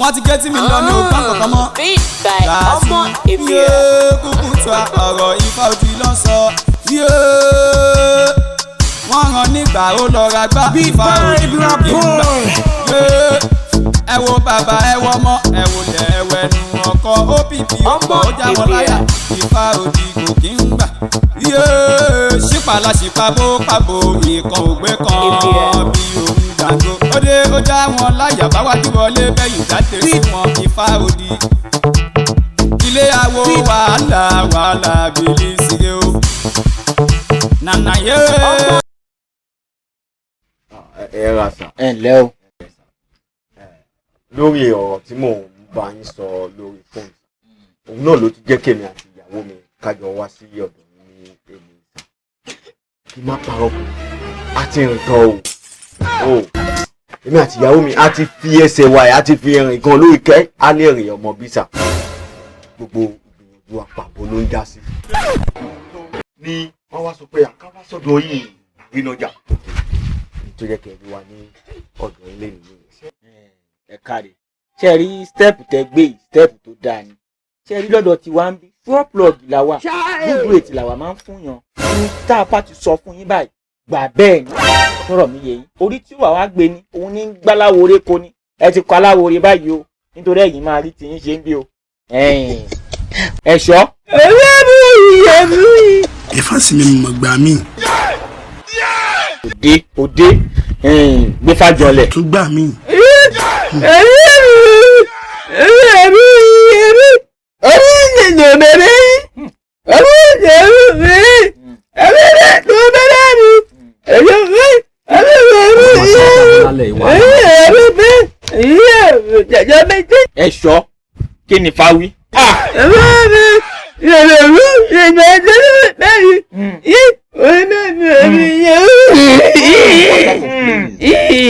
Wọ́n ti gé tí mi lọ, mi ò gbọ́ kankan mọ́. Beat by Ọmọ Èmi. Yé kúkú tó ọ̀rọ̀ Ifá òdì ló ń sọ. Yé wọ́n rán nígbà ó lọ ra gbá. Ifá òdì kì í gbà. Yé ẹ wo bàbá, ẹ wo ọmọ, ẹ wo lẹ̀, ẹ wẹ̀nu ọkọ OPP ọkọ̀ ó já wọn láyà. Ifá òdì kò kí ń gbà. Yé ṣípàlà ṣípà bó pàbó ìkan ògbé kan bí òun gbàgbó. Ó dé, ó já wọn láyà, báwájú wọlé bẹ́yìn jáde sí wọn. Ifá òdì ilé awo wàhálà wàhálà bìlì síre o nànà yé. Ẹ ra sà. Ẹ ǹlẹ́ o. Lórí ọ̀rọ̀ tí mò ń bá yín sọ lórí fóònù, òun náà ló ti jẹ́ kémi àti ìyàwó mi kájọ wá sí ọ̀dọ̀ yín ní èmi sà. Kí n má parọ́ fún un, a ti rìn gan o. Èmi àti ìyàwó mi a ti fi ẹsẹ̀ wa ẹ̀, a ti fi rìn gan lórí kẹ́ á lè rìn ọmọ bí sà. Gbogbo ìgbìyànjú àpapọ̀ ló ń já sí. Ni wọ́n wá sọ pé àkáwá sọ́dọ̀ yìí àrínájà tó jẹ́ kẹ́ ẹ rí wa ní ọ̀dọ̀ ilé nìyẹn. Ẹ káre. Ṣe rí step tẹ gbé yìí, step tó dáa ni. Ṣe rí lọ́dọ̀ tiwa ń bí, four plug là wà, good rate làwà máa ń fún yàn. Ní tá a bá ti sọ fún yín báyìí, gbà bẹ́ẹ̀ ni. Sọ̀rọ̀ mi yé yín? Orí tí wàá wá gbé ni òun ní gbáláwore ko ni. Ẹ ti kọ aláwore báyìí o, nítorí ẹ̀yin máa rí tiyín ṣe ń bí o. Ẹ̀ṣọ́. Ifá sì mi mọ̀ gbà mí. Òde òde gbéfàjọlẹ̀. Tún gbà mí. Ẹ̀ṣọ́, kí ni fáwí?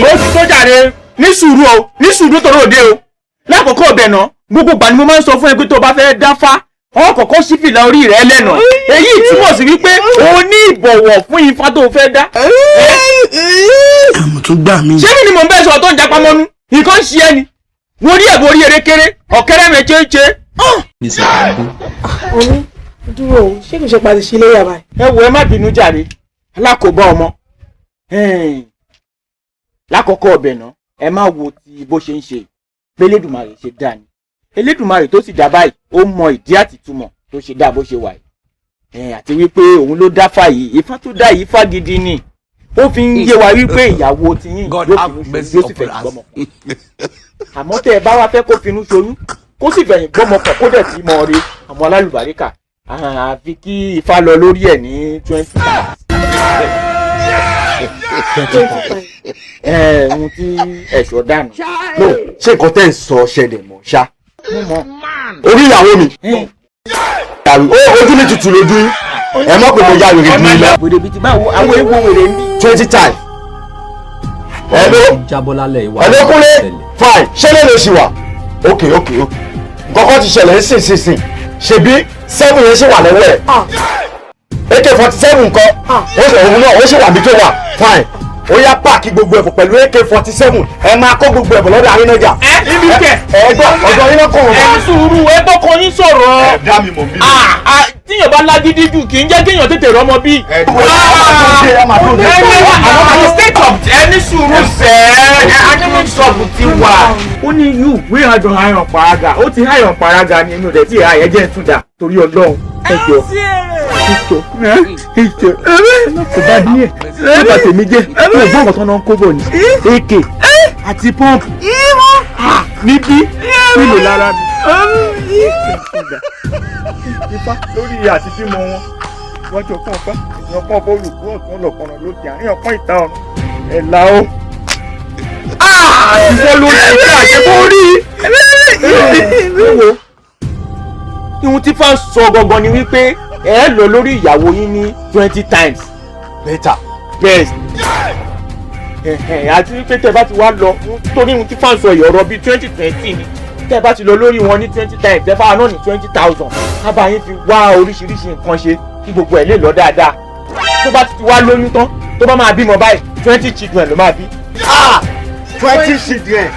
Ó ti tó jàre. Ní sùúrù o, ní sùúrù torí òde o. Lákòókò ọbẹ̀ náà, gbogbo ìgbà ni mo máa ń sọ fún ẹ pé tó o bá fẹ́ dáfá, ọ kọ́kọ́ sí fìlà orí rẹ lẹ́nà. Èyí túmọ̀ sí wípé o ní ìbọ̀wọ̀ fún ifá tó o fẹ́ dá. Àmọ̀ tún gbà mí. Ṣé mi ni mò ń bẹ́ sọ tó ń japa mọ́nú? Nǹkan ń ṣe ẹ́ ni wọ́n rí ẹ̀bùn orí erékeré ọ̀kẹ́rẹ́ mẹ́jẹ́jẹ́. Omi dúró o, ṣé kò ṣe pàṣẹ sí ilé yàrá? Ẹ wo, ẹ má bínú jàre, alákòóbá ọmọ. Lákọ̀ọ́kọ́ ọbẹ̀ náà, ẹ má wo ti bó ṣe ń ṣe pé Elédùmarè ṣe dá ni. Elédùmarè tó sì dá báyìí, ó mọ ìdí àtìtumọ̀ tó ṣe dá bó ṣe wà yìí, àti wípé òun ló dá fà yìí. Ifá tó dá yìí, ifá gidi ni. Ó fi ń yé wa wípé ìyàwó tiyín God yóò have finú ṣoyún, mercy yóò sì upon fẹ̀yìn us. gbọ́mọ pọ̀. Àmọ́ tẹ́ ẹ bá wá fẹ́ kó finú ṣoyún, kó sì fẹ̀yìn gbọ́mọ pọ̀, kó dẹ̀ tí mọ re àwọn alálùbáríkà, àfi kí ifá lọ lórí ẹ̀ ní 20 times. 20 times? Ẹ ohun tí ẹ̀ṣọ́ dànù. No, ṣé nǹkan tẹ́ ń sọ ṣẹlẹ̀ mọ́ ṣá? Mo mọ̀. Orí ìyàwó mi dàrú ó, ojú mi tutù lójú yín. Ẹ mọ̀ pé mo ya wèrè jù yín lọ. Wèrè bíi ti báwo? Àwọn ewu wèrè ń bí. 20 times. Hello? Jábọ́ lálẹ́ ìwà. Hello Kúnlé, fine. Ṣé lè lè ṣì wà? Ok, nǹkan kan ti ṣẹlẹ̀ ń sìn sìn sìn. Ṣebí seven yẹn ṣì wà lọ́wọ́ ẹ̀? AK-47 nǹkan ó ṣe òun náà, ó ṣì wà bí tó wà. Fine, ó yá, pack gbogbo ẹ̀bùn pẹ̀lú AK-47. Ẹ máa kó gbogbo ẹ̀bùn lọ́dọ̀ Arínájà. Ẹ ibi kẹ. Ẹ gbọ́, ọ̀dọ̀ yín náà kọ̀ wọ́n. Ẹ ní sùúrù, ẹ bọ́kọ yín sọ̀rọ̀. Ẹ dá mi mọ̀ bí. Ah, ah, tíyàn bá lágídí jù, kì í jẹ́ kéèyàn tètè rọ́mọ bí. Ẹ ẹ máa tó dé. Ẹni state of, ẹni sùúrù sẹ́, animal shop ti wà. Ó ní you wey hàn iron paraga, ó ti iron paraga ní inú rẹ̀ tí ìhà yẹn jẹ́ ń tún dà torí Ọlọ́run. Ẹ jọ, ìjọ ìjọ, kò bá ní ẹ kó bá tèmi jẹ́. Kó o gbọ́ nǹkan tó ń kó bọ̀ ní AK àti pọ́ǹpù níbí nílò lára mi. Ifá lórí àti bímọ wọn, wọ́n jọ kàn fá èèyàn kan bọ́ọ̀lù kú ọ̀tún ọlọ́kànnà lókè àárín ọ̀pọ̀ ìta ọ̀run ẹ̀ là ó. Ìwọ ló ti ká àṣẹ kó rí. Wo, ihun tí fá ń sọ gangan ni wípé ẹ lọ lórí ìyàwó yín ní 20 times. Better. Best. Àti wípé tẹ́ bá ti wá lọ, torí ihun tí fá ń sọ yìí, ọ̀rọ̀ bíi 2020 ni. Tẹ́ bá ti lọ lórí wọn ní 20 times, tẹ́ fáwọn náà ní 20,000, kábàá yín fi wá oríṣiríṣi nǹkan ṣe kí gbogbo ẹ̀ lè lọ dáadáa. Tó bá ti wá lóyún tán, tó bá máa bímọ báyìí, 20 children ló máa bí. Ah, 20 children.